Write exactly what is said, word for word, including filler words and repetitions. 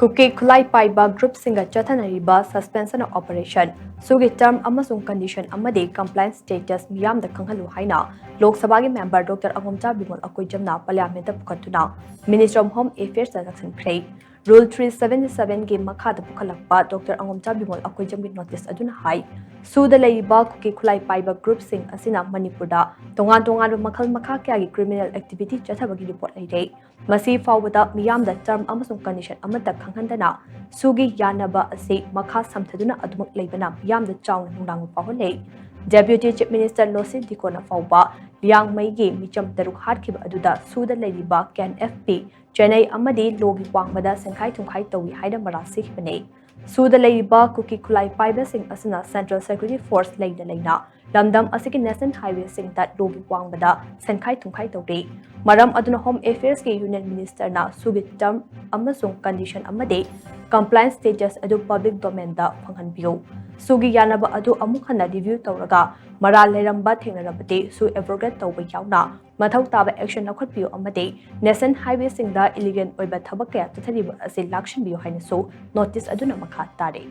ꯀꯨꯀꯤ ꯈꯨꯠꯂꯥꯏ ꯄꯥꯏꯕ ꯒ꯭ꯔꯨꯞꯁꯤꯡꯒ ꯆꯠꯊꯅꯔꯤꯕ suspension of operation, ꯁꯨꯒꯤ term ꯑꯃꯁꯨꯡ condition ꯑꯃꯗꯤ compliance status ꯃꯤꯌꯥꯝꯗ ꯈꯪꯍꯜꯂꯨ ꯍꯥꯏꯅ ꯂꯣꯛ ꯁꯚꯥꯒꯤ member Doctor ꯑꯉꯣꯝꯆꯥ Bimol ꯑꯀꯣꯏꯖꯝꯅ Parliament ꯄꯨꯈꯠꯇꯨꯅ Ministry of Home Affairs ꯇ ꯇꯛꯁꯤꯟꯈ꯭ꯔꯦ꯫ Rule three seventy seven ꯒꯤ ꯃꯈꯥꯗ ꯄꯨꯈꯠꯂꯛꯄ Doctor ꯑꯉꯣꯝꯆꯥ ꯕꯤꯃꯣꯜ ꯑꯀꯣꯏꯖꯝꯒꯤ notice ꯑꯗꯨꯅ ꯍꯥꯏ, ꯁꯨꯗ ꯂꯩꯔꯤꯕ ꯀꯨꯀꯤ ꯈꯨꯠꯂꯥꯏ ꯄꯥꯏꯕ ꯒ꯭ꯔꯨꯞꯁꯤꯡ ꯑꯁꯤꯅ ꯃꯅꯤꯄꯨꯔꯗ ꯇꯣꯉꯥꯟ ꯇꯣꯉꯥꯟꯕ ꯃꯈꯜ ꯃꯈꯥ ꯀꯌꯥꯒꯤ criminal activity ꯆꯠꯊꯕꯒꯤ report ꯂꯩꯔꯦ꯫ ꯃꯁꯤ ꯐꯥꯎꯕꯗ ꯃꯤꯌꯥꯝꯗ term ꯑꯃꯁꯨꯡ condition ꯑꯃꯠꯇ ꯈꯪꯍꯟꯗꯅ ꯁꯨꯒꯤ ꯌꯥꯅꯕ ꯑꯁꯤ ꯃꯈꯥ ꯁꯝꯊꯗꯨꯅ ꯑꯗꯨꯃꯛ ꯂꯩꯕꯅ ꯃꯤꯌꯥꯝꯗ ꯆꯥꯎꯅ ꯅꯨꯡꯅꯥꯡꯕ ꯐꯥꯎꯍꯜꯂꯦ꯫ Deputy Chief Minister ꯂꯣꯁꯤ ꯗꯤꯀꯣꯅ ꯐꯥꯎꯕ ꯂꯤꯌꯥꯡꯃꯩꯒꯤ ꯃꯤꯆꯝ ꯇꯔꯨꯛ ꯍꯥꯠꯈꯤꯕ ꯑꯗꯨꯗ ꯁꯨꯗ ꯂꯩꯔꯤꯕ ꯀꯦꯟ ꯑꯦꯐ ꯄꯤ, ꯆꯦꯟꯅꯩ ꯑꯃꯗꯤ ꯂꯣꯒꯤ ꯋꯥꯡꯃꯗ ꯁꯦꯟꯈꯥꯏ ꯊꯨꯝꯈꯥꯏ ꯇꯧꯏ ꯍꯥꯏꯅ ꯃꯔꯥꯜ ꯁꯤꯈꯤꯕꯅꯤ꯫ ꯁꯨꯗ ꯂꯩꯔꯤꯕ ꯀꯨꯀꯤ ꯈꯨꯠꯂꯥꯏ ꯄꯥꯏꯕꯁꯤꯡ ꯑꯁꯤꯅ Central Security Force ꯂꯩꯅ ꯂꯩꯅ ꯂꯝꯗꯝ ꯑꯁꯤꯒꯤ national highway ꯁꯤꯡꯗ ꯂꯣꯒꯤ ꯋꯥꯡꯃꯗ ꯁꯦꯟꯈꯥꯏ ꯊꯨꯝꯈꯥꯏ ꯇꯧꯔꯤ꯫ ꯃꯔꯝ ꯑꯗꯨꯅ Home Affairs ꯀꯤ Union Minister ꯅ ꯁꯨꯒꯤ term ꯑꯃꯁꯨꯡ condition ꯑꯃꯗꯤ compliance status ꯑꯗꯨ public domain ꯗ ꯐꯪꯍꯟꯕꯤꯌꯨ꯫ ꯁꯨꯒꯤ ꯌꯥꯅꯕ ꯑꯗꯨ ꯑꯃꯨꯛ ꯍꯟꯅ review ꯇꯧꯔꯒ ꯃꯔꯥꯜ ꯂꯩꯔꯝꯕ ꯊꯦꯡꯅꯔꯕꯗꯤ ꯁꯨ abrogate ꯇꯧꯕ ꯌꯥꯎꯅ ꯃꯊꯧ ꯇꯥꯕ action ꯂꯧꯈꯠꯄꯤꯌꯨ ꯑꯃꯗꯤ national highway ꯁꯤꯡꯗ illegal ꯑꯣꯏꯕ ꯊꯕꯛ ꯀꯌꯥ ꯆꯠꯊꯔꯤꯕ ꯑꯁꯤ ꯂꯥꯛꯁꯤꯟꯕꯤꯌꯨ ꯍꯥꯏꯅꯁꯨ notice ꯑꯗꯨꯅ ꯃꯈꯥ ꯇꯥꯔꯤ꯫